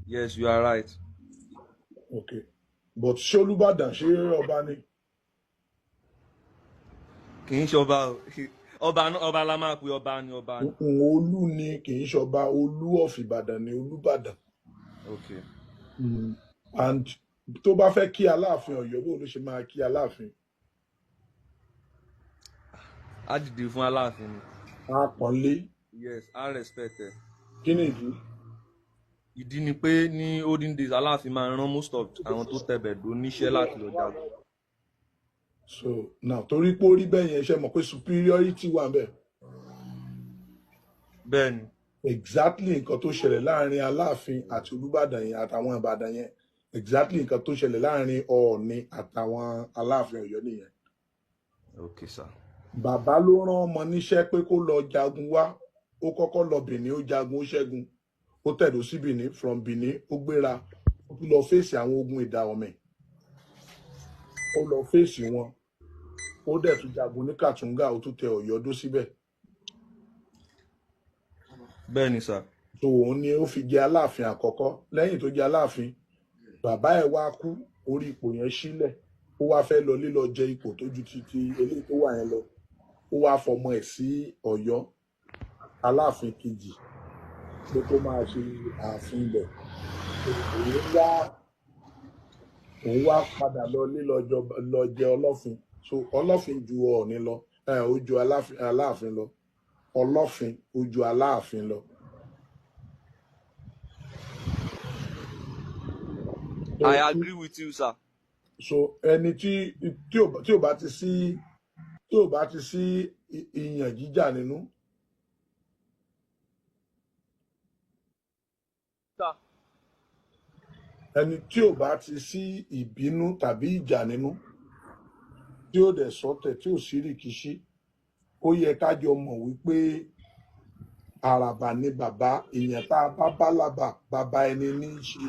Yes, you are right. Okay, but ṣé Olúbàdàn ṣé ọba ni? Kì í ṣe ọba o. Ọba náà, ọba la máa pe ọba ni, ọba ni. Olú ni, kì í ṣọba. Olú of Ìbàdàn ni Olúbàdàn. Okay. And tó bá fẹ́ kí Aláàfin Ọ̀yọ́, bó ló ṣe máa kí Aláàfin? Á dìde fún Aláàfin ni. Á pọ́nlé. Yes, á respect ẹ. Kí ni ìdí? Ìdí ni pé ní olden days, Aláàfin máa ń rán most of àwọn tó tẹbẹ̀ dó níṣẹ́ láti lọ jagun. So now, torí pé ó rí bẹ́ẹ̀ yẹn, ṣe mọ̀ pé superiority wà ńbẹ̀? Bẹ́ẹ̀ ni. Exactly nǹkan tó ṣẹlẹ̀ láàrin Aláàfin àti Olúbàdàn yẹn àtàwọn Ìbàdàn yẹn, exactly nǹkan tó ṣẹlẹ̀ láàrin Ọọ̀ni àtàwọn Aláàfin Ọ̀yọ́ nìyẹn. Okay, sir. Bàbá ló rán ọmọ níṣẹ́ pé kó lọ jagun wá. Ó kọ́kọ́ lọ Benin, ó jagun, ó ṣẹ́gun, ó tẹ̀dó sí Benin. From Benin, ó gbéra, ó tún lọ fèsì àwọn ogun Ìdà Ọ̀mẹ̀, ó lọ fèsì wọn, ó dẹ̀ tún jagun ní Kàtúngà, ó tún tẹ Ọ̀yọ́ dó síbẹ̀. Bẹ́ẹ̀ ni, sir. So òun ni ó fi jẹ Aláàfin àkọ́kọ́. Lẹ́yìn tó jẹ Aláàfin, bàbá ẹ̀ wá kú, orí ipò yẹn sílẹ̀. Ó wá fẹ́ lọ lílọ jẹ ipò tó ju ti eléyìí tó wà yẹn lọ. Ó wá fọmọ ẹ̀ sí Ọ̀yọ́, Aláàfin kejì, pé kó máa ṣe ààfin ibẹ̀. Òun wá padà lọ lílọ lọ jẹ Ọlọ́fin. So Ọlọ́fin ju Ọọ̀ni lọ, ó ju Aláàfin lọ. Ọlọ́fin ó ju Aláàfin lọ. So I agree with you, sir. So ẹni tí ò bá ti sí, tí ò bá ti sí ìyàn jíjà nínú, Sir. ẹni tí ò bá ti sí ìbínú tàbí ìjà nínú, tí ò dẹ̀ sọ́tẹ̀, tí ò sí rìkíṣí, ó yẹ ká jọ mọ̀ wípé àràbà ni bàbá. Èèyàn tá a bá bá làbà, bàbá ẹni ní í ṣe.